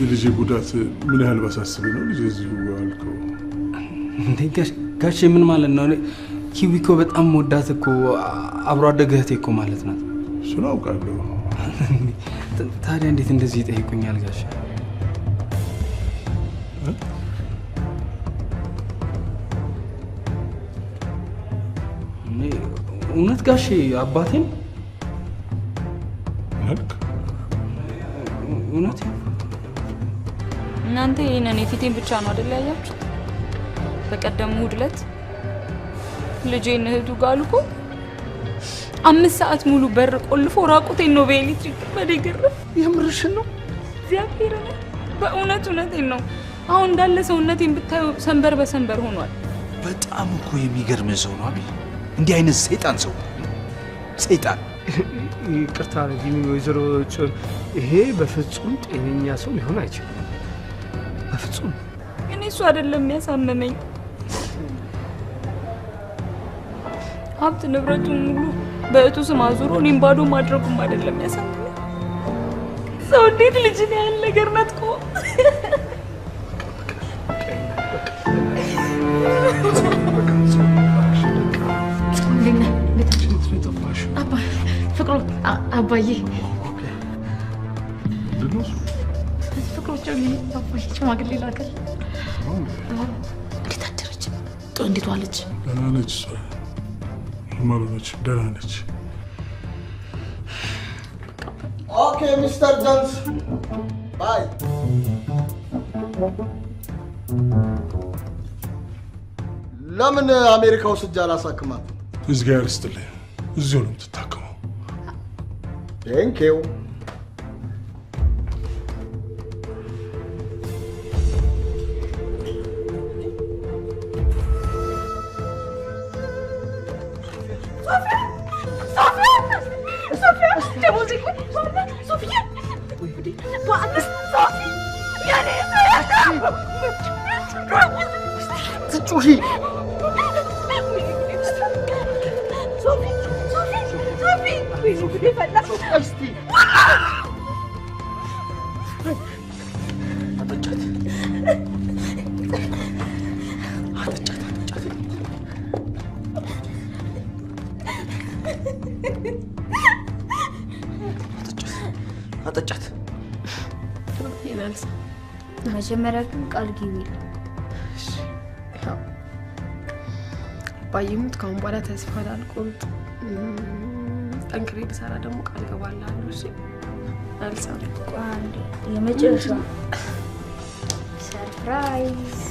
የልጄ ጉዳት ምን ያህል ባሳስብ ነው ልጄ እዚሁ አልከው? እንዴ ጋሼ ምን ማለት ነው? ኪዊ እኮ በጣም ወዳት እኮ አብሮ አደገ እህቴ እኮ ማለት ናት። እሱን አውቃለሁ። ታዲያ እንዴት እንደዚህ ይጠይቁኛል ጋሼ? እውነት ጋሼ አባቴን መልክ እውነት እናንተ ይሄንን የፊቴን ብቻ ነው አይደል ያያችሁት? በቀደም እሑድ ዕለት ልጄን እህቱ ጋር ልኮ 5 ሰዓት ሙሉ በር ቆልፎ ራቁቴን ነው በኤሌክትሪክ ገመድ የገረፈኝ። የምርሽን ነው? እግዚአብሔር በእውነት እውነቴን ነው። አሁን እንዳለ ሰውነቴን ብታዩ ሰንበር በሰንበር ሆኗል። በጣም እኮ የሚገርም ሰው ነው አቤል። እንዲህ አይነት ሰይጣን ሰው ሰይጣን። ይቅርታ ወይዘሮ ጽዮን፣ ይሄ በፍጹም ጤነኛ ሰው ሊሆን አይችልም። በፍጹም። እኔ እሱ አይደለም የሚያሳምመኝ፣ ሀብት ንብረቱን ሙሉ በእቱ ስም አዙሮ እኔም ባዶ ማድረጉም አይደለም የሚያሳምመኝ። ሰው እንዴት ልጅን ያህል ነገር ነጥቆ ፍቅሩ አባዬ ፍቅሩ አባዬ ሽማግሌ ላከል። እንዴት አደረች? እንዴት ዋለች? ደህና ነች። እሷ ምንም አልሆነችም፣ ደህና ነች። Okay Mister Jones, bye። ለምን አሜሪካ ወስጄ አላሳክማትም? እግዚአብሔር ይስጥልኝ፣ እዚሁ ነው የምትታከመው። Thank you። ትጩሂ አጠጫት። መጀመሪያ ግን ቃል ግቢልኝ። አባዬ ሙት ከአሁን በኋላ ተስፋ ላልቆርጥ ጠንክሬ ብሰራ ደግሞ ቃል እገባልሃለሁ። እሺ አልሳም። አንዴ የመጨረሻ surprise።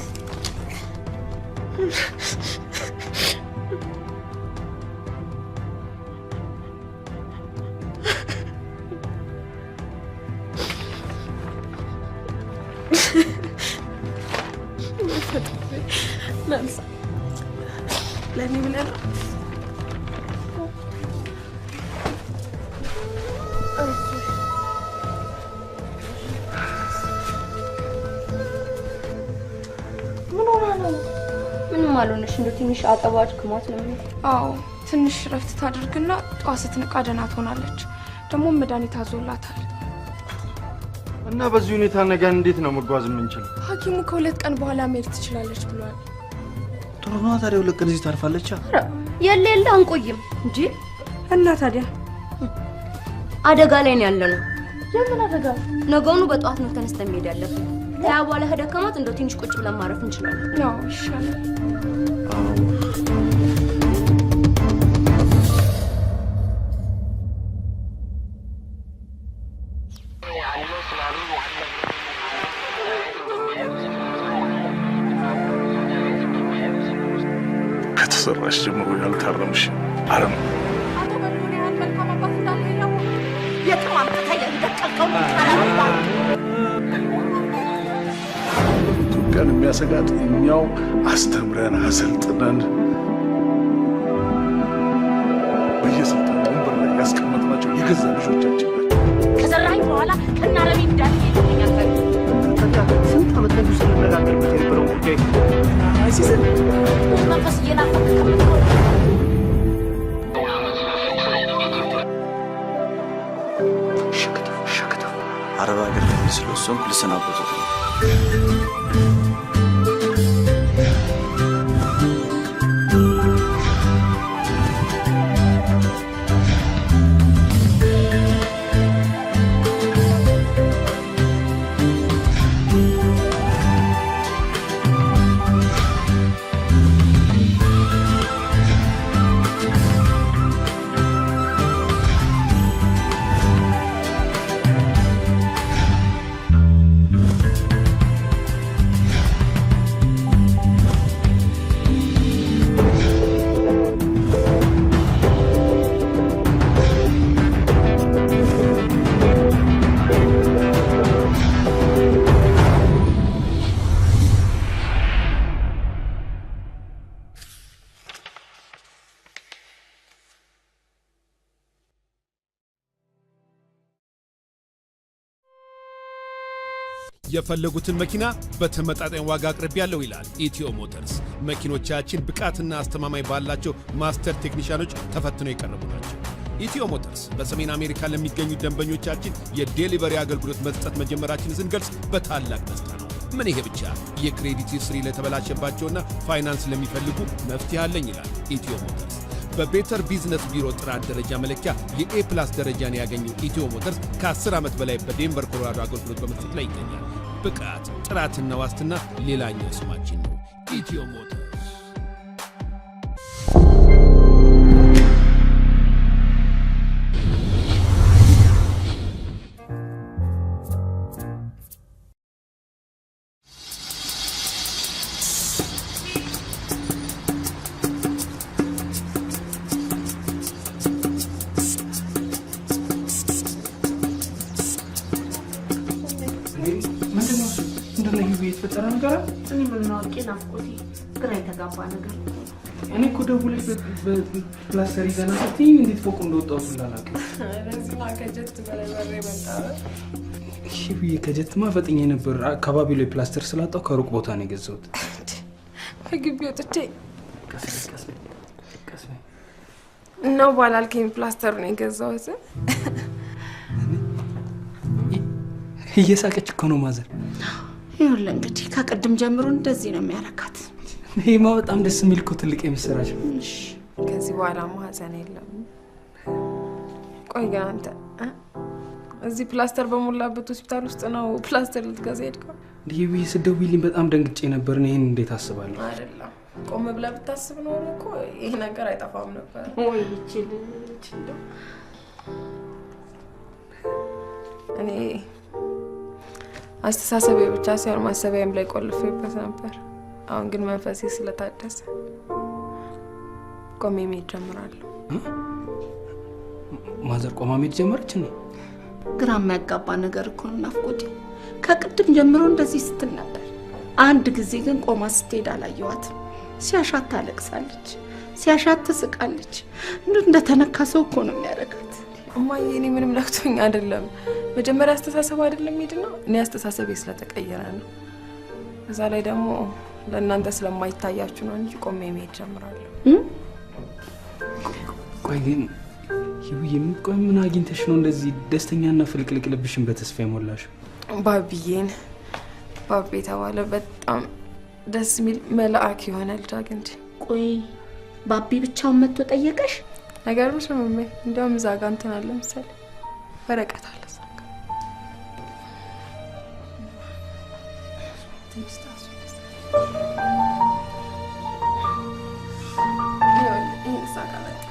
ለእኔ ብለህ ነው? ምን ሆና ነው? ምንም አልሆነሽ። እንደው ትንሽ አጠባ አድክሟት ነው። አዎ ትንሽ ረፍት ታድርግና ጠዋት ስትነቃ ደህና ትሆናለች። ደግሞ መድኃኒት አዞላታል። እና በዚህ ሁኔታ ነገ እንዴት ነው መጓዝ የምንችለው? ሐኪሙ ከ2 ቀን በኋላ መሄድ ትችላለች ብሏል። ጥሩ ነው። ታዲያ 2 ቀን እዚህ ታርፋለች። ኧረ የለ የለ አንቆይም እንጂ። እና ታዲያ አደጋ ላይ ነው ያለነው። የምን አደጋ? ነገውኑ በጠዋት ነው ተነስተን መሄድ ያለብን። ታያ በኋላ ከደከማት እንደው ትንሽ ቁጭ ብለን ማረፍ እንችላለን። አዎ ይሻላል። ከተሰራሽ ጀምሮ ያልታረምሽ አረም አቶ በሪሁን ያህል መልካም አባት እንዳለ ያወቅ የትም አምጥተህ የሚደቀልከውን ኢትዮጵያን የሚያሰጋት እኛው አስተምረን አሰልጥነን በየስልጣን ወንበር ላይ ያስቀመጥናቸው የገዛ ልጆቻችን ናቸው። ከዘራኝ በኋላ ከናረቢ እንዳለ ይገኛል። ስንት ዓመት ሙሉ ስንነጋገርበት የነበረው ጉዳይ አይሲስን መንፈስ እየናፈቅ ከምትኖር አረብ ሀገር ለመሄድ ስለወሰንኩ ልሰናበቶት ነው። የፈለጉትን መኪና በተመጣጣኝ ዋጋ አቅርቤያለሁ ይላል ኢትዮ ሞተርስ። መኪኖቻችን ብቃትና አስተማማኝ ባላቸው master ቴክኒሻኖች ተፈትነው የቀረቡ ናቸው። ኢትዮ ሞተርስ በሰሜን አሜሪካ ለሚገኙ ደንበኞቻችን የ delivery አገልግሎት መስጠት መጀመራችንን ስንገልጽ በታላቅ ደስታ ነው። ምን ይሄ ብቻ፣ የ credit history ለተበላሸባቸውና ፋይናንስ ለሚፈልጉ መፍትሄ አለኝ ይላል ኢትዮ ሞተርስ። በ Better Business Bureau ጥራት ደረጃ መለኪያ የ A+ ደረጃን ያገኘው ኢትዮ ሞተርስ ከ10 ዓመት በላይ በዴንቨር ኮሎራዶ አገልግሎት በመስጠት ላይ ይገኛል። ብቃት፣ ጥራትና ዋስትና ሌላኛው ስማችን ነው። ኢትዮ ሞተርስ። ምንድነው እሱ? ምንድነው ይሄ የተፈጠረ ነገር አለ? እኔ ምን አውቄ ናፍቆቴ፣ ግራ የተጋባ ነገር እኮ ነው። እኔ እኮ ደውለሽ በፕላስተር ይዘና ስትይኝ እንዴት ፎቁ እንደወጣሁት ሁላ አላውቅም። ለዚህማ ከጀት በላይ በሬ መጣ። ይሄ ከጀትማ ፈጥኜ ነበር። አካባቢው ላይ ፕላስተር ስላጣሁ ከሩቅ ቦታ ነው የገዛሁት። ከግቢ ወጥቼ ቀስ በይ፣ ቀስ በይ፣ ቀስ በይ። ነው ባላልከኝ ፕላስተር ነው የገዛሁት። እየሳቀች እኮ ነው mother። ይኸውልህ እንግዲህ ከቅድም ጀምሮ እንደዚህ ነው የሚያረካት። ይሄማ በጣም ደስ የሚል እኮ ትልቅ የምስራች ነው። ከዚህ በኋላ ሀዘን የለም። ቆይ ግን አንተ እዚህ ፕላስተር በሞላበት ሆስፒታል ውስጥ ነው ፕላስተር ልትገዛ ሄድከው? እንዲህ ብዬ ስትደውይልኝ በጣም ደንግጬ ነበር። እኔ ይሄን እንዴት አስባለሁ? አይደለም ቆም ብለህ ብታስብ ኖሮ እኮ ይሄ ነገር አይጠፋም ነበር። ወይ ይቺ ልጅ እንደው እኔ አስተሳሰቤ ብቻ ሳይሆን ማሰቢያም ላይ ቆልፌበት ነበር። አሁን ግን መንፈሴ ስለታደሰ ቆሜ መሄድ ጀምራለሁ። ማዘር ቆማ መሄድ ጀመረች እንዴ? ግራ የሚያጋባ ነገር እኮ ነው ናፍቆቴ። ከቅድም ጀምሮ እንደዚህ ስትል ነበር። አንድ ጊዜ ግን ቆማ ስትሄድ አላየኋትም። ሲያሻት ታለቅሳለች፣ ሲያሻት ትስቃለች። እንደው እንደተነካ ሰው እኮ ነው የሚያደርጋት። እማዬ እኔ ምንም ነክቶኝ አይደለም። መጀመሪያ አስተሳሰብ አይደለም ሄድ ነው። እኔ አስተሳሰቤ ስለተቀየረ ነው። በዛ ላይ ደግሞ ለእናንተ ስለማይታያችሁ ነው እንጂ ቆሜ መሄድ ጀምራለሁ። ቆይ ግን ይሁዬ፣ ቆይ ምን አግኝተሽ ነው እንደዚህ ደስተኛና ፍልቅልቅ ልብሽን በተስፋ የሞላሽው? ባብዬን ባቤ የተባለ በጣም ደስ የሚል መልአክ የሆነ ልጅ አግኝቼ። ቆይ ባቢ ብቻውን መጥቶ ጠየቀሽ? አይገርምሽም? እሜ እንዲያውም እዛ ጋ እንትን አለ መሰለኝ ወረቀት አለ እዛ ጋ። ትንሽ ታሱ ይሄን እዛ ጋ ለጥፍ።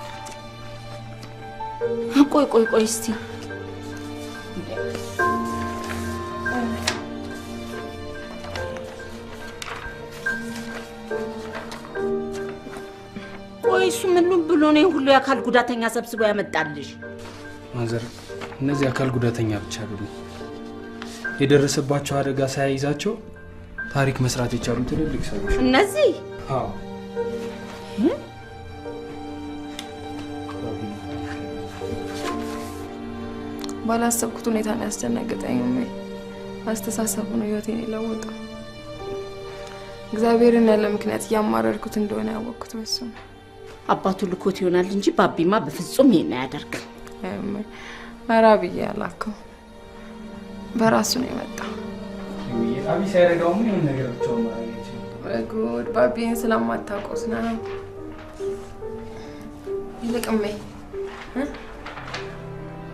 ቆይ ቆይ ቆይ እስቲ ቆይ እሱ ምኑን ብሎ ነው ይሄን ሁሉ የአካል ጉዳተኛ ሰብስቦ ያመጣልሽ? ማዘር፣ እነዚህ አካል ጉዳተኛ ብቻ አይደሉም። የደረሰባቸው አደጋ ሳያይዛቸው ታሪክ መስራት የቻሉ ትልልቅ ሰዎች እነዚህ? አዎ። ባላሰብኩት ሁኔታ ነው ያስደነገጠኝ። እሜ አስተሳሰቡ ነው ህይወቴን የለወጠው። እግዚአብሔርን ያለ ምክንያት እያማረርኩት እንደሆነ ያወቅኩት በሱ ነው። አባቱ ልኮት ይሆናል እንጂ ባቢማ በፍጹም ይሄን አያደርግም። ኧረ አብዬ አላከው። በራሱ ነው የመጣው። አቢ ሳይረዳው ምንም ነገር ብቻውን ማድረግ አይችልም። ወይ ጉድ! ባቢን ስለማታውቀውስ ነው። ይልቅ እሜ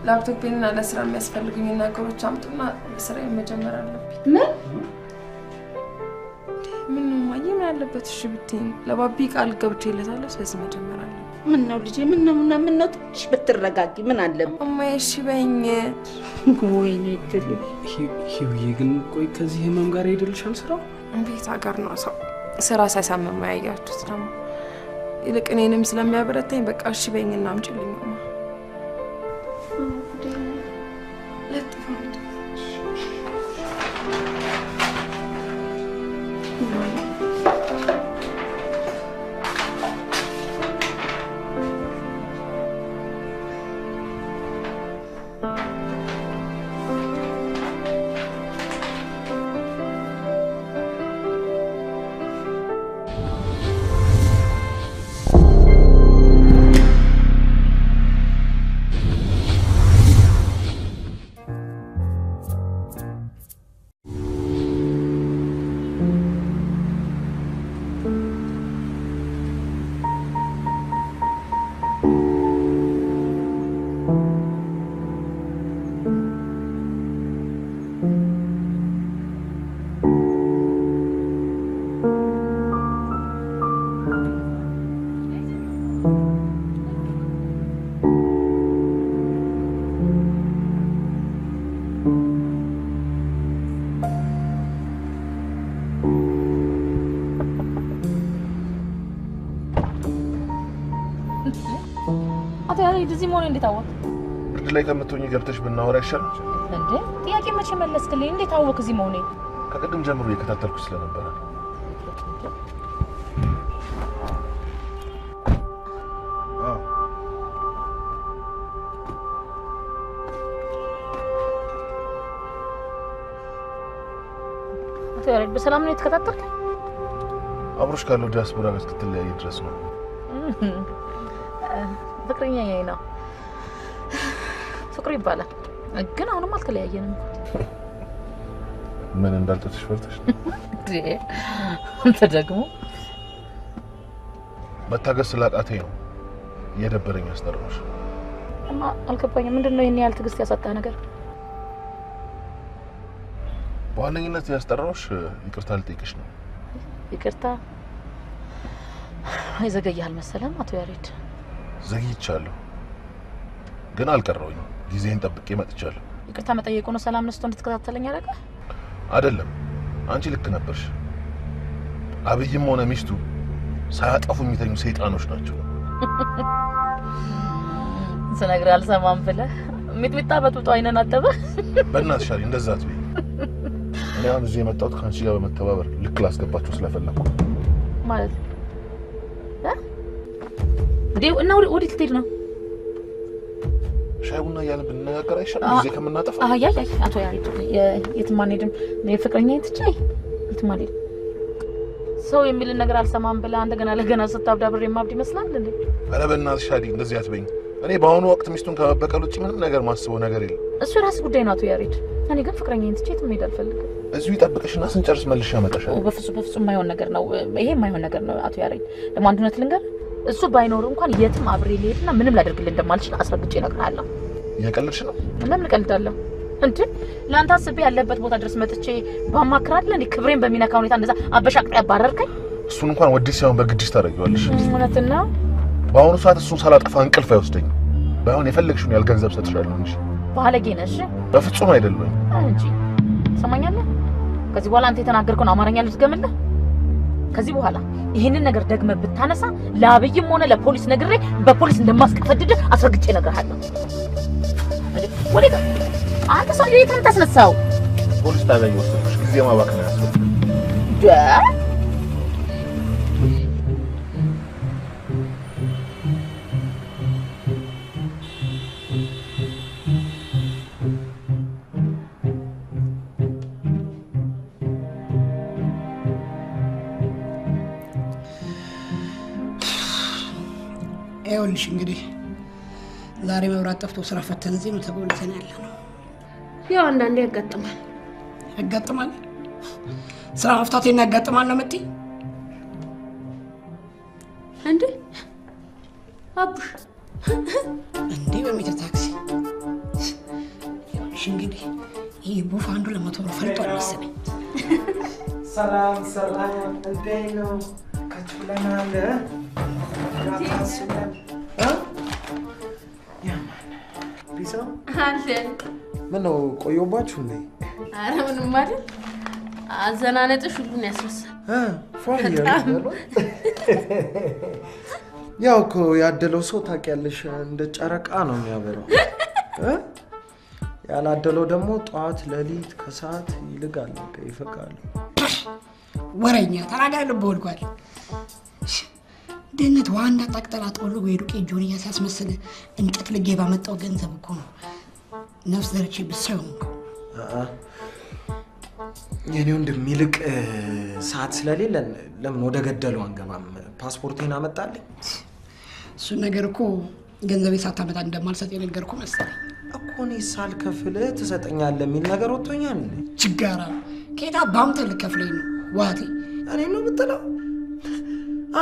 ላፕቶፔንና ለስራ የሚያስፈልጉኝ ነገሮች አምጡና ስራዬን መጀመር አለብኝ። ምን ምን ነው እማዬ፣ ምን አለበት እሺ ብትይኝ? ለባቢ ቃል ገብቼለታለሁ፣ ስለዚህ መጀመር አለብኝ። ምን ነው ልጄ፣ ምን ነው ምን ነው ትንሽ ብትረጋጊ ምን አለበት? እማዬ እሺ በይኝ። ወይኔ እድሌ። ሂውዬ ግን ቆይ ከዚህ ህመም ጋር ይሄድልሻል ስራው? እንዴት ሀገር ነው ሰው ስራ ሳይሳመም ያያችሁት ደግሞ። ይልቅ እኔንም ስለሚያበረታኝ በቃ እሺ በይኝና አምጪልኝ እማ። አቶ ያሬድ እዚህ መሆኔን እንዴት አወቅ? ብርድ ላይ ከምትሆኚ ገብተሽ ብናወራ ይሻላል። እንዴ ጥያቄ መቼ መለስክልኝ? እንዴት አወቅ እዚህ መሆኔን? ከቅድም ጀምሮ እየከታተልኩሽ ስለነበረ። አቶ ያሬድ በሰላም ነው የተከታተልከኝ? አብሮሽ ካለው ዲያስፖራ ጋር እስክትለያይ ድረስ ነው። ፍቅረኛ ያይ ነው፣ ፍቅሩ ይባላል። ግን አሁንም አልተለያየንም። ምን እንዳልጠጥሽ ፈርተሽ ነው? አንተ ደግሞ መታገስ ስላቃተኝ ነው እየደበረኝ ያስጠራሁሽ። እና አልገባኝም፣ ምንድን ነው ይሄን ያህል ትዕግስት ያሳጣህ ነገር? በዋነኝነት ያስጠራሁሽ ይቅርታ ልጠይቅሽ ነው። ይቅርታ? ይዘገያል መሰለም አቶ ያሬድ። ዘግይቻለሁ፣ ግን አልቀረሁኝም። ጊዜን ጠብቄ መጥቻለሁ። ይቅርታ መጠየቁ ነው ሰላም ነስቶ እንድትከታተለኝ ያደረገ? አይደለም፣ አንቺ ልክ ነበርሽ። አብይም ሆነ ሚስቱ ሳያጠፉ የሚተኙ ሰይጣኖች ናቸው። ስነግርህ አልሰማም ብለህ ሚጥሚጣ በጡጦ አይነን አጠበ። በእናትሽ አለኝ፣ እንደዛ አትበይ። እኔ አሁን እዚህ የመጣሁት ከአንቺ ጋር በመተባበር ልክ ላስገባቸው ስለፈለኩ ማለት ነው። እንዴ እና ወዴት ልትሄድ ነው? ሻይ ቡና እያልን ብንነጋገር አይሻልም? ጊዜ ከምናጠፋ። አይ አይ አቶ ያሬድ የትም አንሄድም። ፍቅረኛዬን ትቼ የትም አልሄድም። ሰው የሚልን ነገር አልሰማም ብለህ አንተ ገና ለገና ስታብድ አብሬ የማብድ ይመስላል እንዴ? ኧረ በእናትሽ አዲ እንደዚህ አትበይኝ። እኔ በአሁኑ ወቅት ሚስቱን ከመበቀል ውጭ ምንም ነገር ማስበው ነገር የለም። እሱ የራስህ ጉዳይ ነው አቶ ያሬድ። እኔ ግን ፍቅረኛዬን ትቼ የትም መሄድ አልፈልግም። እዚሁ ይጠብቅሽና ስንጨርስ መልሼ አመጣሻለሁ። በፍጹም በፍጹም የማይሆን ነገር ነው ይሄ፣ የማይሆን ነገር ነው አቶ ያሬድ። ደግሞ አንድ እውነት ልንገርህ፣ እሱ ባይኖር እንኳን የትም አብሬ ልሄድና ምንም ላደርግልህ እንደማልችል አስረግጬ እነግርሃለሁ። እየቀለድሽ ነው? ለምን እቀልዳለሁ እንዴ? ለአንተ አስቤ ያለበት ቦታ ድረስ መጥቼ ባማክር አይደል እንዴ ክብሬን በሚነካ ሁኔታ እንደዛ አበሻቅጠህ ያባረርከኝ? እሱን እንኳን ወድሽ ሳይሆን በግድሽ ታደርጊዋለሽ። እውነትና በአሁኑ ሰዓት እሱን ሳላጠፋ እንቅልፍ አይወስደኝም። ባይሆን የፈለግሽውን ያህል ገንዘብ ሰጥሻለሁ እንጂ። ባለጌ ነሽ። በፍጹም አይደለሁም እንጂ ትሰማኛለህ? ከዚህ በኋላ አንተ የተናገርከውን አማርኛ ልድገምልህ? ከዚህ በኋላ ይህንን ነገር ደግመህ ብታነሳ ለአብይም ሆነ ለፖሊስ ነግሬ በፖሊስ እንደማስቀፈድድህ አስረግጬ እነግርሃለሁ። ወዴት አንተ ሰውዬ የት ነው የምታስነሳው? ፖሊስ ጣቢያ እየወሰድኩሽ ጊዜ ማባከን አያስፈልግም። ይኸውልሽ እንግዲህ ዛሬ መብራት ጠፍቶ ስራ ፈተን እዚህ ነው ተጎልተን ያለ ነው። ያው አንዳንዴ ያጋጥማል። ያጋጥማል? ስራ መፍታቴን ያጋጥማል ነው የምትይ? እንዴ አቡሽ እንዴ በሜትር ታክሲ ይኸውልሽ እንግዲህ ይህ ቡፍ አንዱ ለ100 ብር ፈልጧል መሰለኝ። ሰላም ሰላም፣ እንዴት ነው? ከች ብለናል። Peace ነው አለን። ምነው ቆየሁባችሁ እንዴ? ኧረ ምንም አይደል። አዘናነጥሽ ሁሉን ያስረሳል። ፏ እያልኩ ያው እኮ ያደለው ሰው ታውቂያለሽ፣ እንደ ጨረቃ ነው የሚያበራው። ያላደለው ደግሞ ጠዋት፣ ሌሊት፣ ከሰዓት ይልጋል፣ በቃ ይፈቃል። ወሬኛ ተናጋሪ ልብ ወድቋል። ድህነት ውሃ እንዳጣቅጠል አጥወልጎ የዱቄት ጆንያ ሲያስመስል እንጨት ልጌ ባመጣው ገንዘብ እኮ ነው ነፍስ ዘርቼ ብሰው ሆንኩ። የኔ ወንድም ይልቅ ሰዓት ስለሌለን ለምን ወደ ገደለው አንገባም? ፓስፖርቴን አመጣልኝ። እሱን ነገር እኮ ገንዘቤ ሳታመጣ እንደማልሰጥ የነገርኩህ መሰለኝ። እኮ እኔ ሳልከፍልህ ትሰጠኛለህ የሚል ነገር ወጥቶኛል። ችጋራ ከየት አባምተህ ልከፍለኝ ነው? ዋቴ እኔ ነው የምትለው?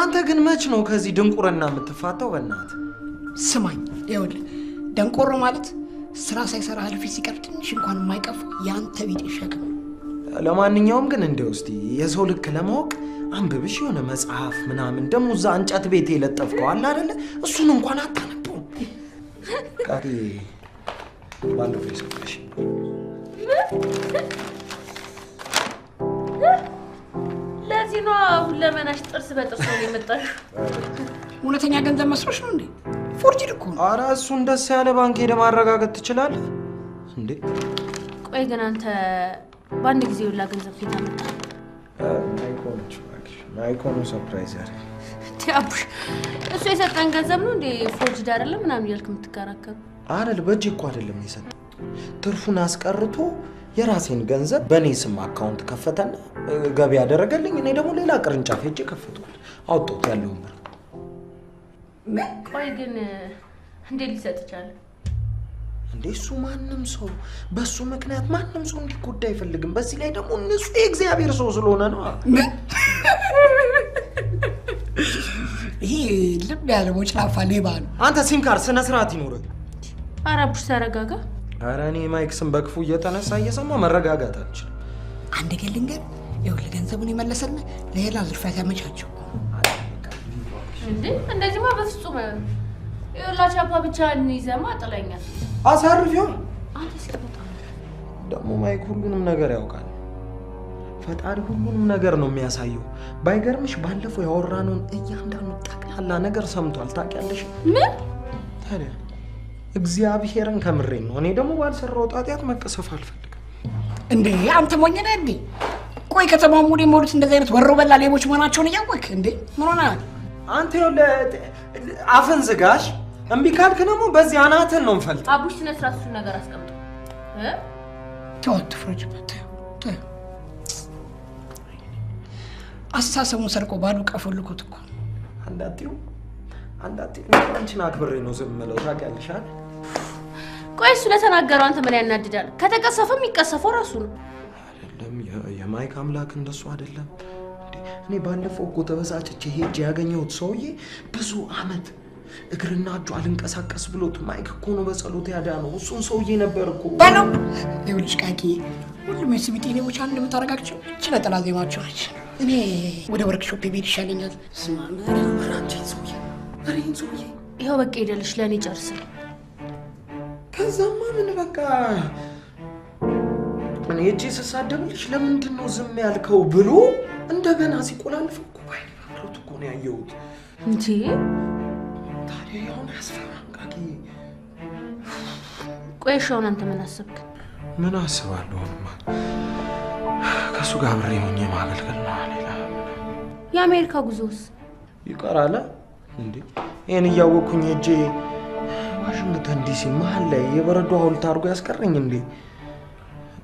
አንተ ግን መች ነው ከዚህ ድንቁርና የምትፋታው? በእናትህ ስማኝ፣ ይኸውልህ ደንቆሮ ማለት ስራ ሳይሰራ እልፍ ሲቀር ትንሽ እንኳን የማይቀፍ የአንተ ቢጤ ሸክም ነው። ለማንኛውም ግን እንደው እስቲ የሰው ልክ ለማወቅ አንብብሽ የሆነ መጽሐፍ ምናምን ደግሞ እዛ እንጨት ቤት የለጠፍከው አለ አይደለ? እሱን እንኳን አታነበውም። ቃሪ ባለፈው የሰጠሽ ለዚህ ነው ሁለመናሽ ጥርስ በጥርስ ነው የመጣሽው። እውነተኛ ገንዘብ መስሎሽ ነው እንዴ? Forged እኮ ነው። ኧረ እሱን ደስ ያለ ባንክ ሄደህ ማረጋገጥ ትችላለህ እንዴ? ቆይ ግን አንተ በአንድ ጊዜ ሁላ ገንዘብ ከየት አመጣህ? ማይኮ ነች እባክሽ። ማይኮ ነው surprise ያደረገኝ። አቡሽ እሱ የሰጠን ገንዘብ ነው እንዴ forged አይደለም ምናምን እያልክ የምትከራከሩ? አይደል፣ በእጄ እኮ አይደለም የሰጠኝ። ትርፉን አስቀርቶ የራሴን ገንዘብ በእኔ ስም account ከፈተና ገቢ ያደረገልኝ። እኔ ደግሞ ሌላ ቅርንጫፍ ሄጄ ከፈትኩት፣ አወጣሁት ያለውን ብር። ቆይ ግን እንዴት ሊሰጥ ቻለ? እንዴ እሱ ማንም ሰው በሱ ምክንያት ማንም ሰው እንዲጎዳ አይፈልግም። በዚህ ላይ ደግሞ ንጹህ የእግዚአብሔር ሰው ስለሆነ ነው። ይሄ ልብ ያለ ወጭላፋ ሌባ ነው። አንተ ሲም ካርድ ስነ ስርዓት ይኖርህ። ኧረ አቡሽ ተረጋጋ። ኧረ እኔ ማይክ ስም በክፉ እየተነሳ እየሰማ መረጋጋት አልችልም። አንድ ግን ልንገርህ፣ ይኸውልህ ገንዘቡን የመለሰልህ ለሌላ ዝርፊያ ሲያመቻቸው እንዴ። እንደዚህማ በፍጹም አይሆንም። ይኸውልህ ቻፓ ብቻ ይዘማ ጥለኛል። አሳርፊው። አንተ እስኪ በጣም ደግሞ ማይክ ሁሉንም ነገር ያውቃል። ፈጣሪ ሁሉንም ነገር ነው የሚያሳየው። ባይገርምሽ ባለፈው ያወራነውን እያንዳንዱ ጠቅላላ ነገር ሰምቷል። ታውቂያለሽ? ምን ታዲያ እግዚአብሔርን ከምሬ ነው። እኔ ደግሞ ባልሰራሁት ኃጢአት መቀሰፍ አልፈልግም። እንዴ አንተ ሞኝ ነህ እንዴ? ቆይ ከተማው ሙሉ የሞሉት እንደዚህ አይነት ወሮ በላ ሌቦች መሆናቸውን እያወቅህ እንዴ ምን ሆነሃል? አንተ ይኸውልህ አፍን ዝጋሽ። እምቢ ካልክ ደግሞ በዚህ አናትህን ነው የምፈልጠው። አቡሽ ስነ ስርዓት እሱን ነገር አስቀምጦ ተው፣ አትፍረጅበት። ተው፣ አስተሳሰቡን ሰርቆ ባዶ ቀፎ ልኮት እኮ አንዳንዴው አንቺን አክብሬ ነው ዝም የምለው ታውቂያለሽ አይደል? ቆይ እሱ ለተናገረው አንተ ምን ያናድዳል? ከተቀሰፈ የሚቀሰፈው ራሱ ነው። አይደለም የማይክ አምላክ እንደሱ አይደለም። እኔ ባለፈው እኮ ተበሳጭቼ ሄጄ ያገኘሁት ሰውዬ ብዙ አመት እግርና እጁ አልንቀሳቀስ ብሎት ማይክ እኮ ነው በጸሎት ያዳነው። እሱን ሰውዬ ነበር እኮ በለው። ይኸውልሽ ቃቂ፣ ሁሉም የስቢጤ ሌቦች አንድ የምታደርጋቸው እች ነጠላ ዜማቸው ነች። እኔ ወደ ወርክሾፕ ቤት ይሻለኛል። ስማ ኧረ ይሄን ሰውዬ ይኸው በቃ ሄደልሽ ለእኔ ጨርስ። ከዛማ ምን በቃ እኔ እጄ ስሳደብልሽ ለምንድን ነው ዝም ያልከው ብሎ እንደገና ሲቆላልፈው እኮ ባይኔ በብረቱ እኮ ነው ያየሁት። እንዴ ታዲያ ያሁን አያስፈራም ቃቂ? ቆይ እሺ አሁን አንተ ምን አሰብክ? ምን አስባለሁ? አሁንማ ከእሱ ጋር አብሬ ሆኜ ማገልገል ነው። ሌላ የአሜሪካ ጉዞስ ይቀራል እንዴ? ይሄን እያወቅኩኝ ሄጄ ዋሽንግተን ዲሲ መሀል ላይ የበረዶ ሐውልት አድርጎ ያስቀረኝ እንዴ?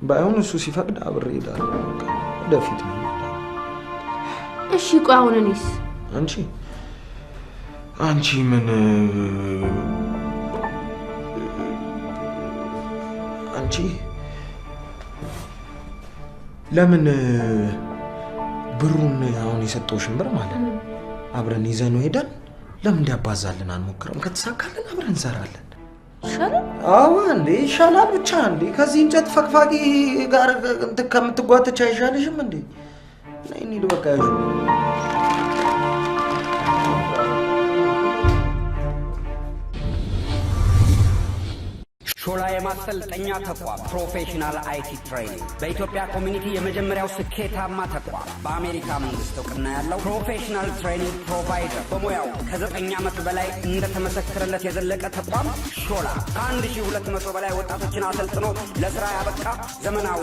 ባይሆን እሱ ሲፈቅድ አብሬ እሄዳለሁ። በቃ ወደፊት ነው። እሺ ቆይ አሁን እኔስ? አንቺ ምን አንቺ ለምን ብሩን አሁን የሰጠሁሽን ብር ማለት ነው አብረን ይዘነው ሄደን ለምን እንዲያባዛልን አንሞክርም? ከተሳካልን አብረን እንሰራለን። ይሻላል። አዎ እንዴ ይሻላል። ብቻ እንዴ ከዚህ እንጨት ፈቅፋቂ ጋር እንትን ከምትጓተች አይሻልሽም እንዴ? ነይ እንሂድ በቃ ያዡ። ሾላ የማሰልጠኛ ተቋም professional IT training በኢትዮጵያ community የመጀመሪያው ስኬታማ ተቋም፣ በአሜሪካ መንግስት እውቅና ያለው professional training provider፣ በሙያው ከ9 ዓመት በላይ እንደተመሰከረለት የዘለቀ ተቋም ሾላ ከ1200 በላይ ወጣቶችን አሰልጥኖ ለስራ ያበቃ፣ ዘመናዊ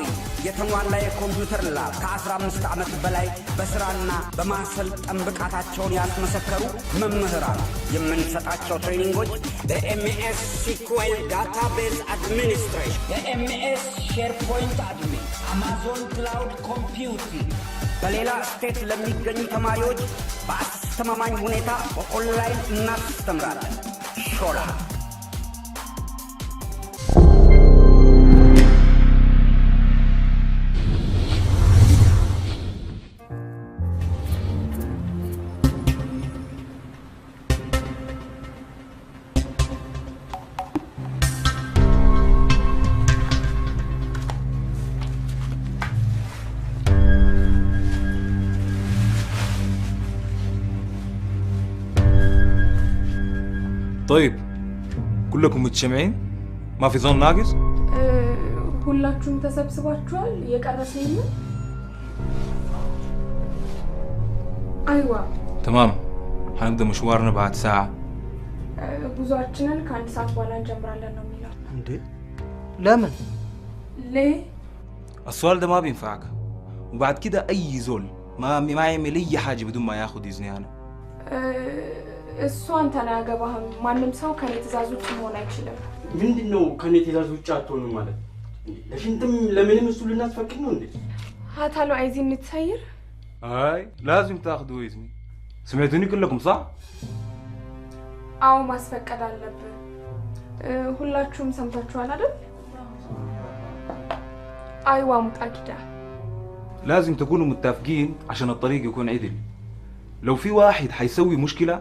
የተሟላ የኮምፒውተር lab፣ ከ15 ዓመት በላይ በስራና በማሰልጠን ብቃታቸውን ያስመሰከሩ መምህራን። የምንሰጣቸው training ኦች በ MS SQL database administration፣ በ MS SharePoint admin፣ Amazon cloud computing። በሌላ state ለሚገኙ ተማሪዎች በአስተማማኝ ሁኔታ በኦንላይን እናስተምራለን። ሾላ። طيب كلكم متجمعين؟ ما في ظن ناقص؟ ሁላችሁም ተሰብስባችኋል? የቀረ ሰው የለም? አይዋ። تمام، حنبدا مشوارنا بعد ساعة. ጉዟችንን ከአንድ ሰዓት በኋላ እንጀምራለን ነው የሚለው። እንዴ ለምን? ليه؟ السؤال ده ما بينفعك، وبعد كده أي زول ما يعمل أي حاجة بدون ما ياخد إذني أنا. እሱ አንተን አያገባህም። ማንም ሰው ከኔ ትእዛዝ ውጭ መሆን አይችልም። ምንድን ነው ከኔ ትእዛዝ ውጭ አትሆንም ማለት? ለሽንትም ለምንም እሱ ልናስፈቅድ ነው እንዴ? هاتالو عايزين نتسير؟ هاي لازم تاخذوا إذني. سمعتوني كلكم صح؟ አዎ ማስፈቀድ አለብህ። ሁላችሁም ሰምታችኋል አይደል? አይዋ ሙጣኪዳ። لازم تكونوا متفقين عشان الطريق يكون عدل. لو في واحد حيسوي مشكلة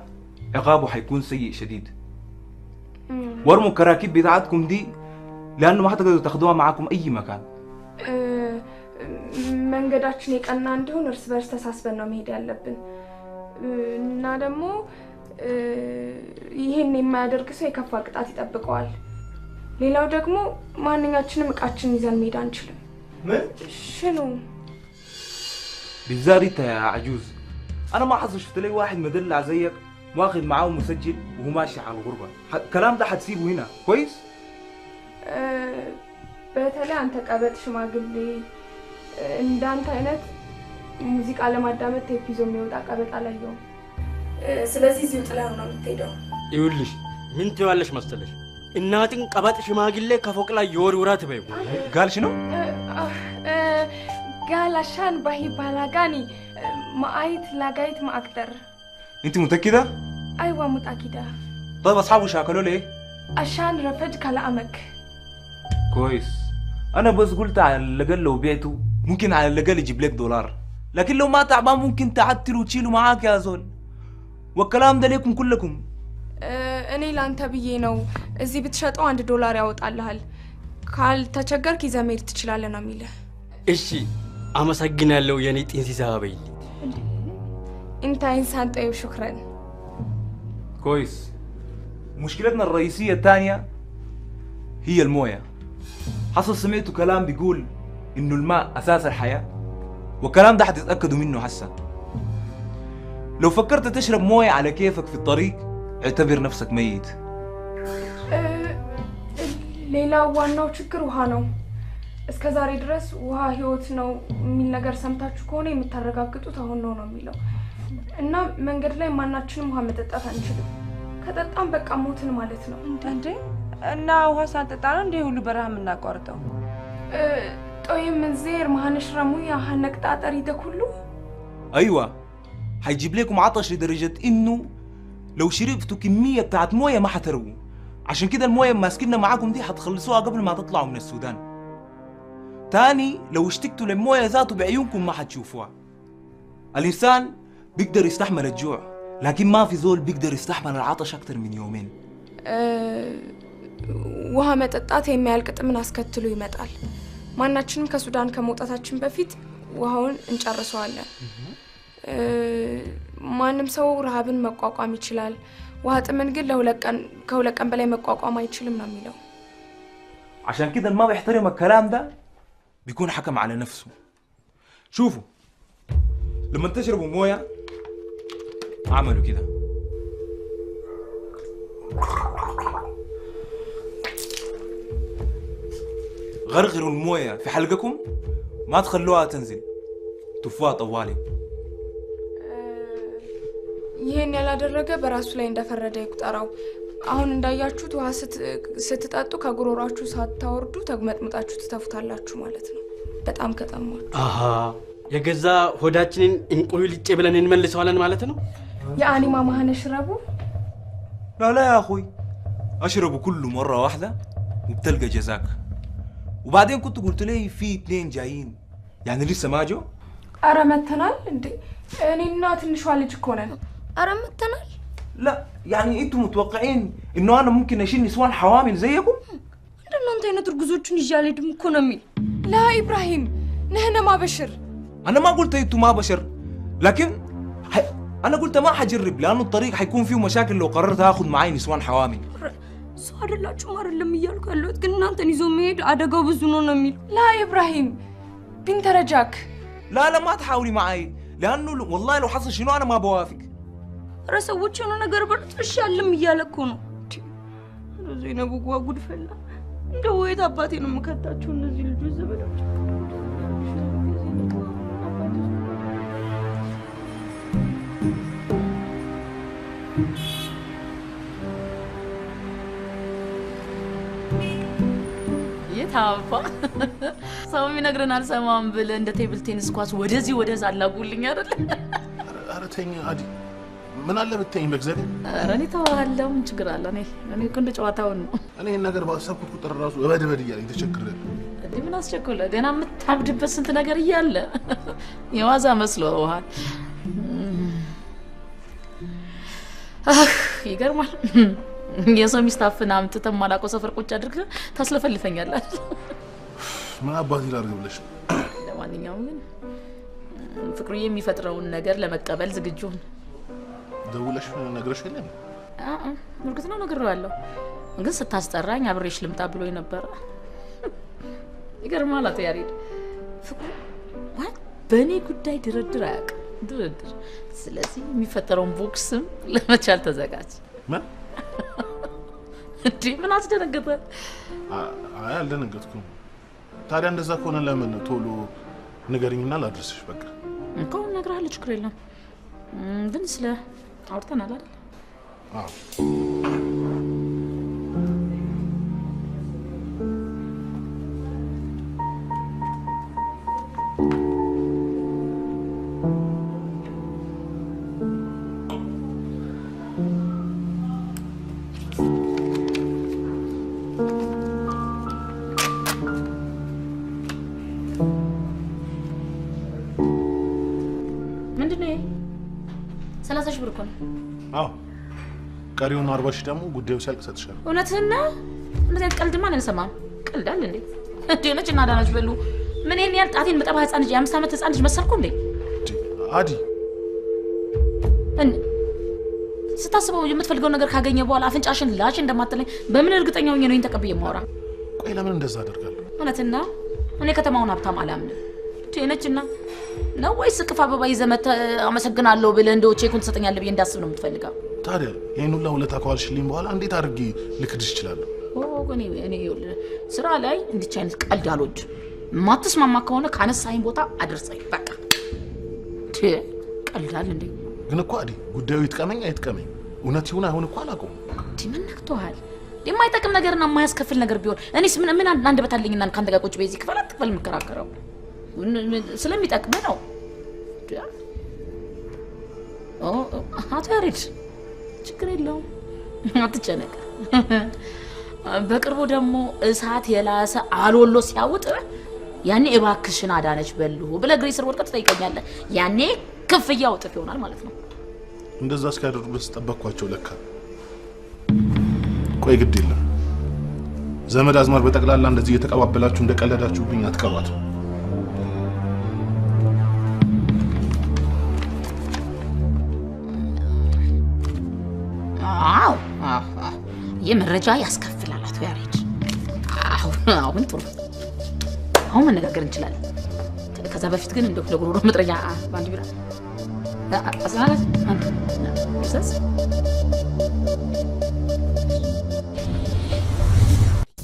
عقابه حيكون سيء شديد. وارموا الكراكيب بتاعتكم دي لأنه ما حتقدروا تاخدوها معاكم أي مكان. መንገዳችን የቀና እንዲሆን እርስ በርስ ተሳስበን ነው መሄድ ያለብን፣ እና ደግሞ ይሄን የማያደርግ ሰው የከፋ ቅጣት ይጠብቀዋል። ሌላው ደግሞ ማንኛችንም እቃችንን ይዘን መሄድ አንችልም። ምን ሽኑ بالذات انت يا عجوز، انا ما حصل شفت لي واحد مدلع زيك واخد معاه مسجل وهو ماشي على الغربة. الكلام ده حتسيبه هنا كويس؟ በተለይ አንተ ቀበጥ ሽማግሌ፣ እንዳንተ አይነት ሙዚቃ ለማዳመጥ ቴፕ ይዞ የሚወጣ ቀበጥ አላየሁም። ስለዚህ እዚሁ ጥለኸው ነው የምትሄደው። ይኸውልሽ ምን ትይዋለሽ መሰለሽ፣ እናትን ቀበጥ ሽማግሌ ከፎቅ ላይ የወርውራ ትበይው ጋልሽ ነው። ጋላሻን ባሂ ባላጋኒ ማአይት ላጋይት ማአክተር። انت متأكدة؟ ايوه متأكدة. طيب اصحابه شاكلوا ليه؟ عشان رفض كلامك. كويس، انا بس قلت على الاقل لو بعته ممكن على الاقل يجيب لك دولار، لكن لو ما تعبان ممكن تعتله وتشيله معاك يا زول. والكلام ده ليكم كلكم. እኔ ላንተ ብዬ ነው። እዚህ ብትሸጠው $1 ያወጣልሃል። ካልተቸገርክ ይዘህ መሄድ ትችላለህ ነው የሚልህ። እሺ አመሰግናለሁ የኔ ጢንሲሳ በይልኝ። انت انسان طيب شكرا. كويس. مشكلتنا الرئيسية الثانية هي الموية. حصل سمعتوا كلام بيقول انه الماء اساس الحياة، والكلام ده حتتأكدوا منه هسه. لو فكرت تشرب موية على كيفك في الطريق اعتبر نفسك ميت. ሌላው ዋናው ችግር ውሃ ነው። እስከ ዛሬ ድረስ ውሃ ህይወት ነው የሚል ነገር ሰምታችሁ ከሆነ የምታረጋግጡት አሁን ነው ነው የሚለው። እና መንገድ ላይ ማናችንም ውሃ መጠጣት አንችልም። ከጠጣም በቃ ሞትን ማለት ነው። እንዴ እና ውሃ ሳንጠጣ ነው እንዴ ሁሉ በረሃ የምናቋርጠው? ጦይ ምን ዜር ማህነሽረሙ ያ ሀነቅጣጠሪ ደኩሉ። ايوه حيجيب لكم عطش لدرجة انه لو شربتوا كمية بتاعت موية ما حترووا. عشان كده الموية ماسكيننا معاكم دي حتخلصوها قبل ما تطلعوا من السودان. تاني لو اشتقتوا للمويه ذاته بعيونكم ما حتشوفوها. الانسان بيقدر يستحمل الجوع، لكن ما في زول بيقدر يستحمل العطش اكثر من يومين. ውሃ መጠጣት የሚያልቅ ጥምን አስከትሎ ይመጣል። ማናችንም ከሱዳን ከመውጣታችን በፊት ውሃውን እንጨርሰዋለን። ማንም ሰው ረሃብን መቋቋም ይችላል። ውሃ ጥምን ግን ከሁለት ቀን በላይ መቋቋም አይችልም ነው የሚለው። عشان كده ما بيحترم الكلام ده بيكون حكم على نفسه. شوفوا لما تشربوا مويه اعملوا كده. غرغروا المويه في حلقكم، ما تخلوها تنزل، تفوها طوالي. ይሄን ያላደረገ በራሱ ላይ እንደፈረደ ይቁጠረው። አሁን እንዳያችሁት ውሃ ስትጠጡ ከጉሮሯችሁ ሳታወርዱ ተግመጥምጣችሁ ትተፉታላችሁ ማለት ነው። በጣም ከጠማችሁ። አሃ የገዛ ሆዳችንን እንቁልጭ ብለን እንመልሰዋለን ማለት ነው። የአኒማ ማህነሽ ረቡ لا لا يا اخوي، اشربه كله مرة واحدة وبتلقى جزاك. وبعدين كنت قلت لي في اثنين جايين، يعني لسه ما جو؟ ኧረ መተናል እንዴ! እኔና ትንሿ ልጅ እኮ ነን። ኧረ መተናል። لا يعني انتم متوقعين انه انا ممكن اشيل نسوان حوامل زيكم؟ እንደናንተ አይነት እርጉዞችን ይዤ አልሄድም እኮ ነው የሚል። لا ኢብራሂም نحن ما بشر. انا ما قلت انتم ما بشر، لكن انا قلت ما حجرب لانه الطريق حيكون فيه مشاكل لو قررت اخذ معي نسوان حوامل. ሰው አይደላችሁም አይደለም እያልኩ ያለሁት፣ ግን እናንተን ይዞ መሄድ አደጋው ብዙ ነው ነው የሚል። لا ኢብራሂም بنترجاك. لا لا ما تحاولي معي، لانه والله لو حصل شنو انا ما بوافق. ኧረ ሰዎች የሆነ ነገር በሉት እሺ አልም እያለ እኮ ነው። ዘይነቡ ጓ ጉድ ፈላ። እንደው ወይት አባቴ ነው የምከታቸው እነዚህ ልጆች ዘመዶች። የታባ ሰው የሚነግረን አልሰማም ብለህ እንደ table tennis ኳስ ወደዚህ ወደዛ አላጉልኝ አይደል? ኧረ ተይኝ አዲ፣ ምን አለ ብትይኝ በእግዚአብሔር። ኧረ እኔ ተዋለሁ፣ ምን ችግር አለ? እኔ እኮ እንደ ጨዋታውን ነው። እኔ ይሄን ነገር ባሰብኩት ቁጥር ራሱ እበድ እበድ እያለኝ ተቸግሬያለሁ። እንዴ ምን አስቸኮለ? ገና የምታብድበት ስንት ነገር እያለ የዋዛ መስሎሃል። አህ ይገርማል። የሰው ሚስት አፍና አምጥተህ የማላውቀው ሰፈር ቁጭ አድርገህ ታስለፈልፈኛለህ። ምን አባቴ ላድርግ ብለሽ ነው? ለማንኛውም ግን ፍቅሩዬ የሚፈጥረውን ነገር ለመቀበል ዝግጁ ሁን። ደውለሽ ነግረሽ የለም? እርግጥ ነው ነግሬዋለሁ፣ ግን ስታስጠራኝ አብሬሽ ልምጣ ብሎኝ ነበረ። ይገርማል አቶ ያሬድ፣ ፍቅሩ ማለት በእኔ ጉዳይ ድርድር አያውቅም፣ ድርድር። ስለዚህ የሚፈጠረውን ቦክስም ለመቻል ተዘጋጅ። ምን እንዴ ምን አስደነገጠ? አይ አልደነገጥኩም። ታዲያ እንደዛ ከሆነ ለምን ቶሎ ንገሪኝና ላድርስሽ? በቃ እኮ እነግርሃለሁ፣ ችግር የለም። ግን ስለ አውርተናል አይደል? አዎ። ምንድን ነው ይሄ? 30 ሺህ ብር እኮ ነው። አዎ፣ ቀሪውን 40 ሺህ ደግሞ ጉዳዩ ሲያልቅ እሰጥሻለሁ። እውነትህን ነው? እንደዚህ አይነት ቀልድማ አልሰማም። ቀልድ አለ እንዴ? እንዴ ነች እና አዳነች በሉ። ምን ይሄን ያህል ጣቴን መጠባ ህፃን ልጅ የ5 ዓመት ህፃን ልጅ መሰልኩ እንዴ? አዲ ስታስበው የምትፈልገውን ነገር ካገኘ በኋላ አፍንጫሽን ላሽ እንደማትለኝ በምን እርግጠኛ ሆኜ ነው ይሄን ተቀብዬ የማወራ? ቆይ ለምን እንደዛ አደርጋለሁ? እውነትህን ነው? እኔ ከተማውን ሀብታም አላምንም። እንዴ ነችና ነው ወይስ እቅፍ አበባ ይዘህ መተህ አመሰግናለሁ ብለህ እንደው ቼኩን ትሰጠኛለህ ብዬ እንዳስብ ነው የምትፈልገው? ታዲያ ይሄን ሁላ ውለታ ከዋልሽልኝ በኋላ እንዴት አድርጌ ልክድሽ እችላለሁ? እኔ ይኸውልህ ስራ ላይ እንዲች አይነት ቀልድ አልወድም። የማትስማማ ከሆነ ካነሳኸኝ ቦታ አድርሰኝ በቃ። ቀልድ አለ እንዴ? ግን እኮ አዲ ጉዳዩ ይጥቀመኝ አይጥቀመኝ እውነት ይሁን አይሁን እኮ አላውቀውም። እንዴ ምን ነክቶሃል? የማይጠቅም ነገርና የማያስከፍል ነገር ቢሆን እኔስ ምን ምን አንደበት አለኝና ከአንተ ጋር ቁጭ በዚህ ክፈል አትክፈል የምከራከረው? ስለሚጠቅምህ ነው። አቶ ያሬድ ችግር የለውም አትጨነቅ። በቅርቡ ደግሞ እሳት የላሰ አልወሎ ሲያውጥ ያኔ እባክሽን አዳነች በልሁ ብለህ እግሬ ስር ወድቀህ ትጠይቀኛለህ። ያኔ ክፍያው እጥፍ ይሆናል ማለት ነው። እንደዛ እስኪያደርጉ ድረስ ጠበቅኳቸው ለካ። ቆይ ግድ የለም ዘመድ አዝማድ በጠቅላላ እንደዚህ እየተቀባበላችሁ እንደቀለዳችሁብኝ አትቀሯትም። አዎ የመረጃ ያስከፍላል አቶ ያሬድ። አሁን ጥሩ፣ አሁን መነጋገር እንችላለን። ከዛ በፊት ግን እንደው ለጉሮሮ መጥረጊያ በአንድ ቢራ 14 አንድ እርሳስ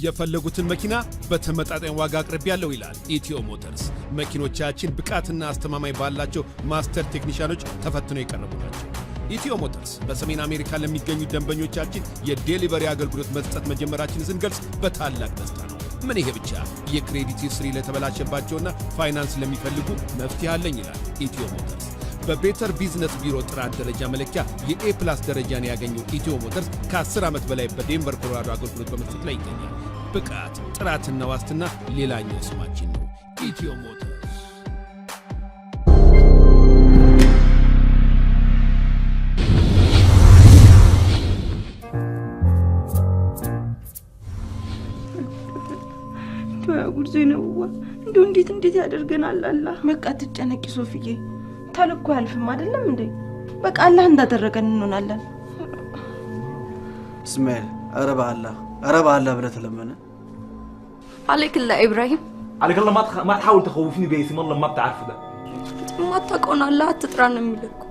የፈለጉትን መኪና በተመጣጣኝ ዋጋ አቅርቤያለሁ ይላል ኢትዮ ሞተርስ። መኪኖቻችን ብቃትና አስተማማኝ ባላቸው master ቴክኒሻኖች ተፈትነው የቀረቡ ናቸው። ኢትዮ ሞተርስ በሰሜን አሜሪካ ለሚገኙ ደንበኞቻችን የ delivery አገልግሎት መስጠት መጀመራችንን ስንገልጽ በታላቅ ደስታ ነው። ምን ይሄ ብቻ፣ የ credit history ለተበላሸባቸውና ፋይናንስ ለሚፈልጉ መፍትሄ አለኝ ይላል ኢትዮ ሞተርስ። በ Better Business Bureau ጥራት ደረጃ መለኪያ የ A+ ደረጃን ያገኘው ኢትዮ ሞተርስ ከ10 ዓመት በላይ በዴንቨር ኮሎራዶ አገልግሎት በመስጠት ላይ ይገኛል። ብቃት፣ ጥራትና ዋስትና ሌላኛው ስማችን ነው። ኢትዮ ሞተርስ። እንደው ያጉድ ዜነብዋ፣ እንደው እንዴት እንዴት ያደርገናል አላህ። በቃ አትጨነቂ ሶፍዬ፣ ታልኮ አያልፍም አይደለም እንዴ? በቃ አላህ እንዳደረገን እንሆናለን። እስማኤል፣ ኧረ በአላህ ኧረ በአላህ ብለህ ተለመነ። عليك الله ኢብራሂም፣ عليك الله ما تحاول تخوفني باسم الله ما بتعرفه ده። የማታውቀውን አላህ አትጥራ ነው የሚለው እኮ።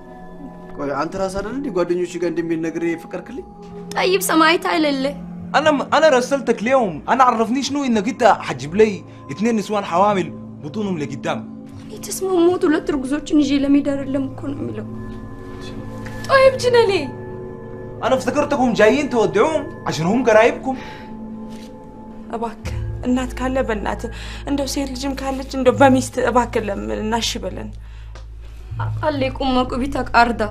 ቆይ አንተ ራስህ አይደል እንዴ ጓደኞች ጋር እንደሚል ነግሬ የፈቀድክልኝ? ጠይብ ሰማይት አይለለ انا رسلتك ليهم، انا عرفني شنو انك انت حتجيب لي اثنين نسوان حوامل بطونهم لقدام. የተስማሙት ሁለት እርጉዞችን ይዤ ለመሄድ አይደለም እኮ ነው የሚለው። ጠይብ ጅነሌ፣ انا افتكرتكم جايين تودعوهم عشان هم قرايبكم. እባክህ እናት ካለ በእናት፣ እንደው ሴት ልጅም ካለች እንደው በሚስት እባክህ ለምን እሺ በለን። አሌኩም መቁቢታ ቃርዳ።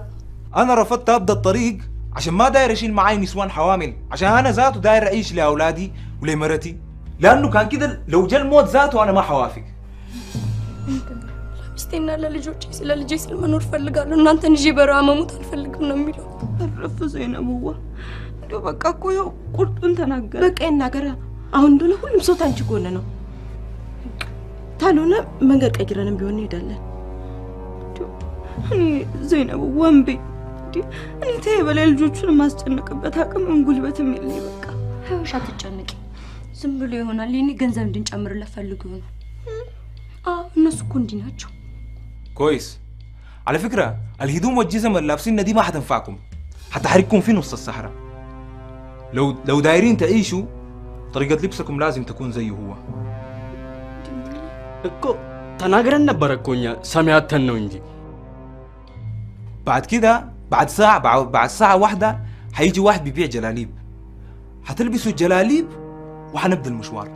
انا رفضت ابدا الطريق عشان ما داير اشيل معاي نسوان حوامل، عشان انا ذاته داير اعيش لاولادي ولمرتي، لانه كان كده لو جا الموت ذاته انا ما حوافق. ለሚስቴና ለልጆቼ ስለ ልጄ ስል መኖር እፈልጋለሁ። እናንተን ይዤ በረሃ መሞት አልፈልግም ነው የሚለው። እረፍ ዘይነብዋ፣ እንደው በቃ እኮ ይኸው ቁርጡን ተናገረ። በቃ ይናገራ። አሁን እንደሆነ ሁሉም ሰው ታንቺ ጎን ነው። ታልሆነ መንገድ ቀይረንም ቢሆን እንሄዳለን። እኔ ዘይነብ ወንቤ እኔ ተይ በላይ ልጆቹን የማስጨንቅበት አቅምም ጉልበትም የለኝ። በቃ አይዞሽ፣ አትጨነቂ። ዝም ብሎ ይሆናል። የኔ ገንዘብ እንድንጨምርለት ፈልጎ ይሆናል። አዎ እነሱ እኮ እንዲህ ናቸው። كويس، على فكرة الهدوم والجزم اللي لابسينها دي ما حتنفعكم، حتحرقكم في نص الصحراء. لو دايرين تعيشوا طريقة لبسكم لازم تكون زيه هو. እኮ ተናግረን ነበረ እኮ እኛ ሰሚ አተን ነው እንጂ። بعد كده بعد ساعة بعد ساعة واحدة حيجي واحد بيبيع جلاليب، حتلبسوا الجلاليب وحنبدأ المشوار.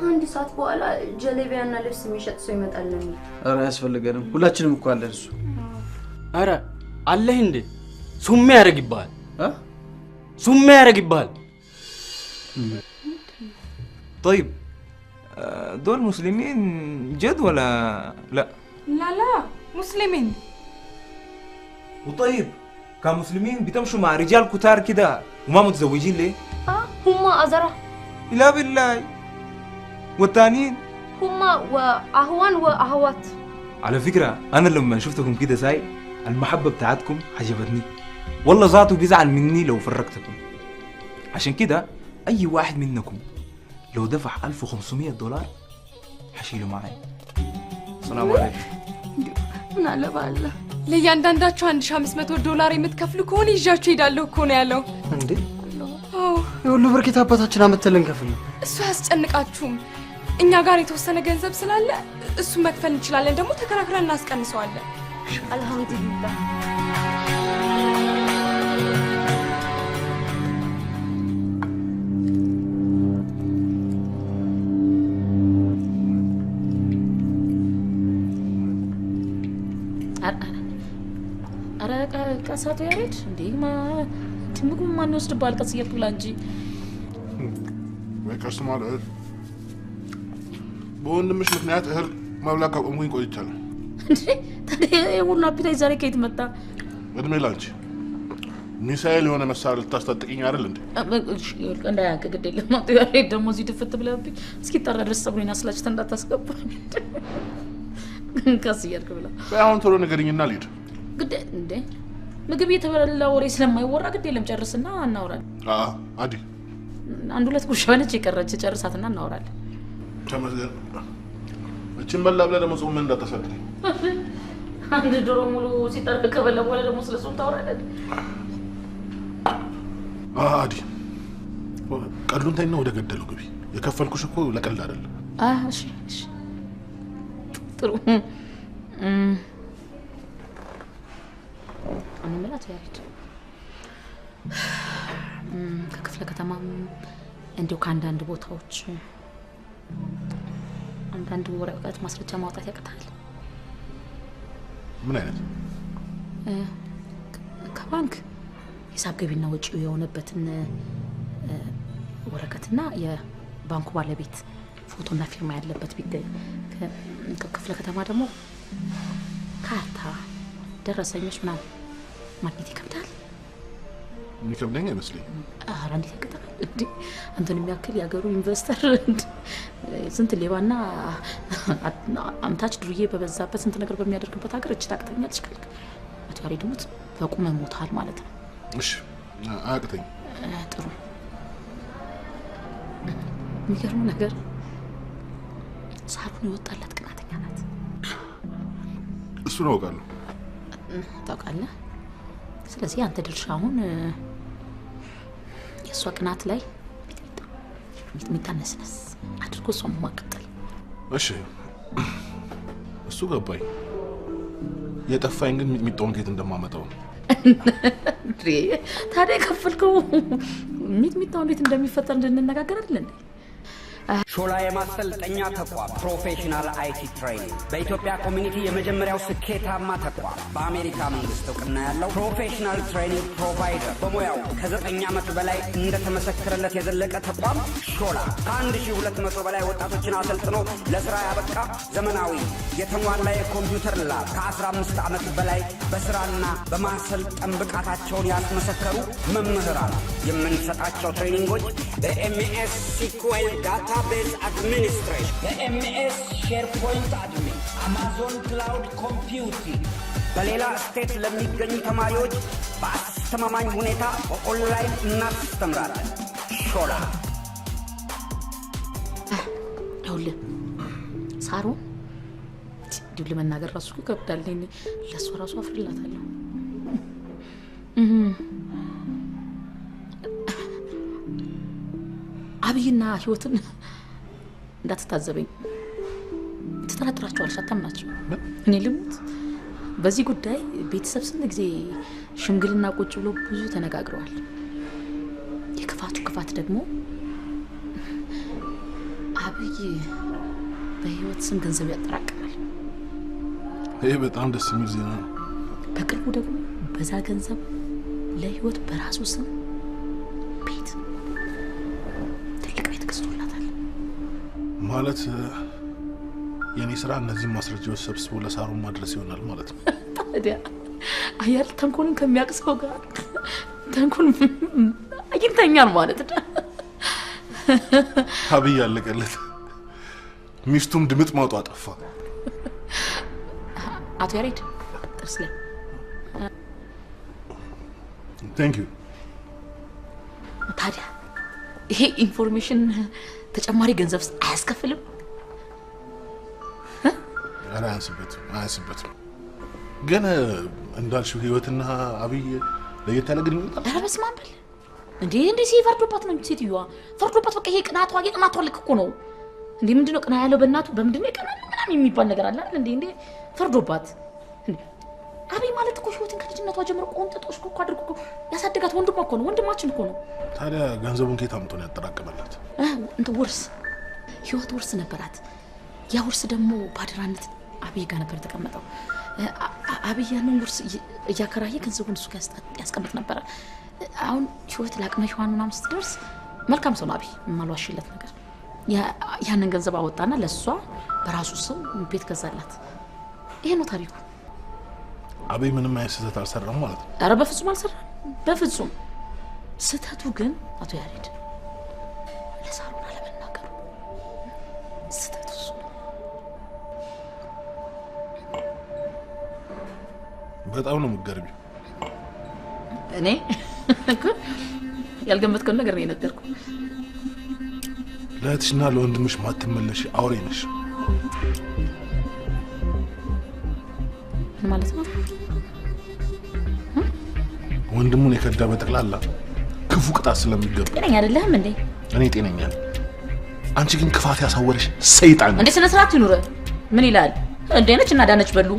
አንድ ሰዓት በኋላ ጀሌቢያና ልብስ የሚሸጥ ሰው ይመጣል ነው የሚለው። ኧረ አያስፈልገንም፣ ሁላችንም እኮ አለን እሱ። ኧረ አለህ እንዴ? ሱሜ ያደርግብሃል፣ ሱሜ ያደርግብሃል። طيب دول مسلمين جد ولا لا؟ ላላ ሙስሊሚን። وطيب كمسلمين بتمشوا مع رجال كتار كده وما متزوجين ليه؟ ሁማ አዘራ። لا بالله، والتانيين؟ ሁማ ወአህዋን ወአህዋት። على فكرة أنا لما شفتكم كده ساي المحبة بتاعتكم عجبتني والله، ذاته بيزعل مني لو فرقتكم. عشان كده أي واحد منكم لو دفع 1500 دولار حشيله معي. السلام عليكم. ምን አለ በአላህ። ለእያንዳንዳችሁ 1500 ዶላር የምትከፍሉ ከሆነ ይዣችሁ ሄዳለሁ እኮ ነው ያለው። እንዴ? አዎ። የሁሉ ብር ከየት አባታችን አመተን ልንከፍል ነው? እሱ አያስጨንቃችሁም። እኛ ጋር የተወሰነ ገንዘብ ስላለ እሱን መክፈል እንችላለን። ደግሞ ተከራክረን እናስቀንሰዋለን። አልሐምዱሊላህ። ኧረ ቀስ አቶ ያሬድ፣ እንዴ ምግቡ ማን ይወስድብሃል? ቀስ እያልክ ብላ እንጂ። ወይ ቀስ ማለት በወንድምሽ ምክንያት እህል መብላት ካቆምኩኝ ቆይቻለሁ። እንዴ ታዲያ የሁሉ appetite ዛሬ ከየት መጣ? እድሜ ላንቺ። ሚሳኤል የሆነ መሳሪያ ልታስታጥቂኝ አይደል እንዴ? እንዳያንቅ ግድ የለም። አቶ ያሬድ ደግሞ እዚህ ድፍት ብለህብኝ እስኪጠራ ድረስ ፀጉሬን አስላጭተህ እንዳታስገባ። ቀስ እያልክ ብላ። በይ አሁን ቶሎ ንገሪኝና ልሂድ። ግድ እንዴ ምግብ እየተበላ ወሬ ስለማይወራ ግድ የለም ጨርስና እናወራለን። አዲ አንድ ሁለት ጉርሻ ነች የቀረች፣ ጨርሳትና እናወራለን። ተመስገን። እችን በላ ብለህ ደግሞ ጾምህን እንዳታሳድረኝ። አንድ ዶሮ ሙሉ ሲጠርቅ ከበላ በኋላ ደግሞ ስለ ጾም ታወራለህ። አዲ ቀልዱን ተይና ወደ ገደሉ ግቢ። የከፈልኩሽ እኮ ለቀልድ አይደለም። እሺ እሺ ጥሩ። እኔ የምልህ አቶ ያሬድ ከክፍለ ከተማም እንዲሁ ከአንዳንድ ቦታዎች አንዳንድ ወረቀት ማስረጃ ማውጣት ያቅታል። ምን አይነት? ከባንክ ሂሳብ ገቢና ወጪው የሆነበትን ወረቀትና የባንኩ ባለቤት ፎቶና ፊርማ ያለበት ቢገኝ፣ ከክፍለ ከተማ ደግሞ ካርታ፣ ደረሰኞች ምናምን ማግኘት ይከብዳል። የሚከብደኝ አይመስለኝም። ኧረ እንዴት ያቅታል እንዴ! አንተን የሚያክል የሀገሩ investor ስንት ሌባና አምታች ዱርዬ በበዛበት ስንት ነገር በሚያደርግበት ሀገር እች ታቅተኛለች ካልክ አቶ ያሬድ ሙት በቁመህ ሞተሃል ማለት ነው። እሺ አያቅተኝም። ጥሩ። የሚገርመው ነገር ሳሩን የወጣላት ቅናተኛ ናት። እሱን አውቃለሁ። ታውቃለህ? ስለዚህ አንተ ድርሻ አሁን የእሷ ቅናት ላይ ሚጥሚጣ ነስነስ አድርጎ እሷን ማቃጠል። እሺ እሱ ገባኝ። የጠፋኝ ግን ሚጥሚጣውን ከየት እንደማመጣው ነው። ታዲያ የከፈልከው ሚጥሚጣው እንዴት እንደሚፈጠር እንድንነጋገር አይደል እንዴ? ሾላ የማሰልጠኛ ተቋም professional IT training በኢትዮጵያ community የመጀመሪያው ስኬታማ ተቋም፣ በአሜሪካ መንግስት እውቅና ያለው professional training provider፣ በሙያው ከ9 ዓመት በላይ እንደተመሰከረለት የዘለቀ ተቋም ሾላ ከ1200 በላይ ወጣቶችን አሰልጥኖ ለስራ ያበቃ ዘመናዊ የተሟላ የኮምፒውተር lab፣ ከ15 ዓመት በላይ በስራና በማሰልጠን ብቃታቸውን ያስመሰከሩ መምህራን። የምንሰጣቸው training ኦች በ MS SQL database administration፣ በ MS SharePoint admin፣ Amazon cloud computing። በሌላ state ለሚገኙ ተማሪዎች በአስተማማኝ ሁኔታ በኦንላይን እናስተምራለን። ሾላ። ይኸውልህ ሳሮን እንዲሁ ለመናገር ራሱ እኮ ይከብዳል። እኔ ለእሷ ራሱ አፍርላታለሁ። አብይና ህይወትን እንዳትታዘበኝ ትጠረጥራቸዋለሽ፣ አታምናቸው። እኔ ልሙት በዚህ ጉዳይ ቤተሰብ ስንት ጊዜ ሽምግልና ቁጭ ብሎ ብዙ ተነጋግረዋል። የክፋቱ ክፋት ደግሞ አብይ በህይወት ስም ገንዘብ ያጠራቅማል። ይሄ በጣም ደስ የሚል ዜና ነው። በቅርቡ ደግሞ በዛ ገንዘብ ለህይወት በራሱ ስም ቤት፣ ትልቅ ቤት ገዝቶላታል። ማለት የኔ ስራ እነዚህን ማስረጃዎች ሰብስቦ ለሳሩን ማድረስ ይሆናል ማለት ነው። ታዲያ አያል ተንኮልን ከሚያውቅ ሰው ጋር ተንኮል አግኝተኛል ማለት ነው። አብይ ያለቀለት፣ ሚስቱም ድምጥ ማውጧ ጠፋ። አቶ ያሬድ ጥርስ ላይ Thank you። ታዲያ ይሄ information ተጨማሪ ገንዘብ አያስከፍልም? ኧረ አያንስበትም፣ አያንስበትም። ግን እንዳልሽው ህይወትና አብይ ለየት ያለ ግንኙነት አለ። ኧረ በስመ አብ በል እንዴ! እንዴ ፈርዶባት ነው ሴትዮዋ፣ ፈርዶባት። በቃ ይሄ ቅናቷ የቅናቷ ልክ እኮ ነው። እንዴ ምንድነው ቅና ያለው በእናቱ በምንድነው የቀናው ምናምን የሚባል ነገር አለ አይደል? እንዴ እንዴ ፈርዶባት። አብይ ማለት እኮ ህይወትን ከልጅነቷ ጀምሮ ቆንጥጦ እኮ አድርጎ እኮ ያሳደጋት ወንድሟ እኮ ነው፣ ወንድማችን እኮ ነው። ታዲያ ገንዘቡን ከየት አምጥቶ ነው ያጠራቀመላት? እንትን ውርስ፣ ህይወት ውርስ ነበራት። ያ ውርስ ደግሞ ባደራነት አብይ ጋር ነበር የተቀመጠው። አብይ ያንን ውርስ እያከራየ ገንዘቡን እሱ ጋር ያስቀምጥ ነበረ። አሁን ህይወት ለአቅመ ሔዋን ምናምን ስትደርስ መልካም ሰው ነው አብይ፣ የማልዋሽለት ነገር ያንን ገንዘብ አወጣና ለሷ በራሱ ስም ቤት ገዛላት። ይሄ ነው ታሪኩ። አብይ ምንም አይነት ስህተት አልሰራም ማለት ነው? ኧረ በፍጹም አልሰራም፣ በፍጹም። ስህተቱ ግን አቶ ያሬድ ለሳሮን አለመናገሩ ስህተቱ እሱ ነው። በጣም ነው የምትገርሚው። እኔ ያልገመትከውን ነገር ነው የነገርኩህ። ለእህትሽና ለወንድምሽ ማትመለሽ አውሬ ነሽ። ምን ማለት ነው? ወንድሙን የከዳ በጠቅላላ ክፉ ቅጣት ስለሚገባ። ጤነኛ አይደለህም እንዴ? እኔ ጤነኛ ነኝ። አንቺ ግን ክፋት ያሳወረሽ ሰይጣን። እንዴ ስነ ስርዓት ይኑርህ። ምን ይላል እንዴ? ነች እና ዳነች በሉ።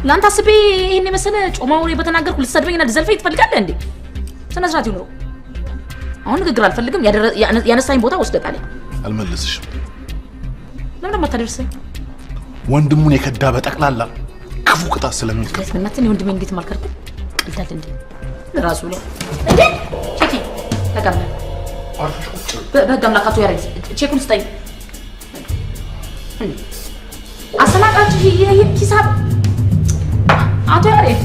ለአንተ አስቤ ይሄን የመሰለ ጮማ ወሬ በተናገርኩ ልትሰድበኝና ልትዘልፈኝ ትፈልጋለህ እንዴ? ስነ ስርዓት ይኑረው። አሁን ንግግር አልፈልግም። ያነሳኝ ቦታ ወስደህ ጣለኝ። አልመለስሽም። ለምን ደግሞ አታደርሰኝ? ወንድሙን የከዳ በጠቅላላ ክፉ ቅጣት ስለሚገባ። በእናትህ እኔ ወንድሜን እንዴት ማልከርኩ ቀልዳል እንዴ? ራሱ ላይ እንዴ ቼኬ ተቀበል። በህግ አምላክ አቶ ያሬድ ቼኩን ስጠኝ። አሰናቃችሁ ይሄ ሂሳብ አቶ ያሬድ።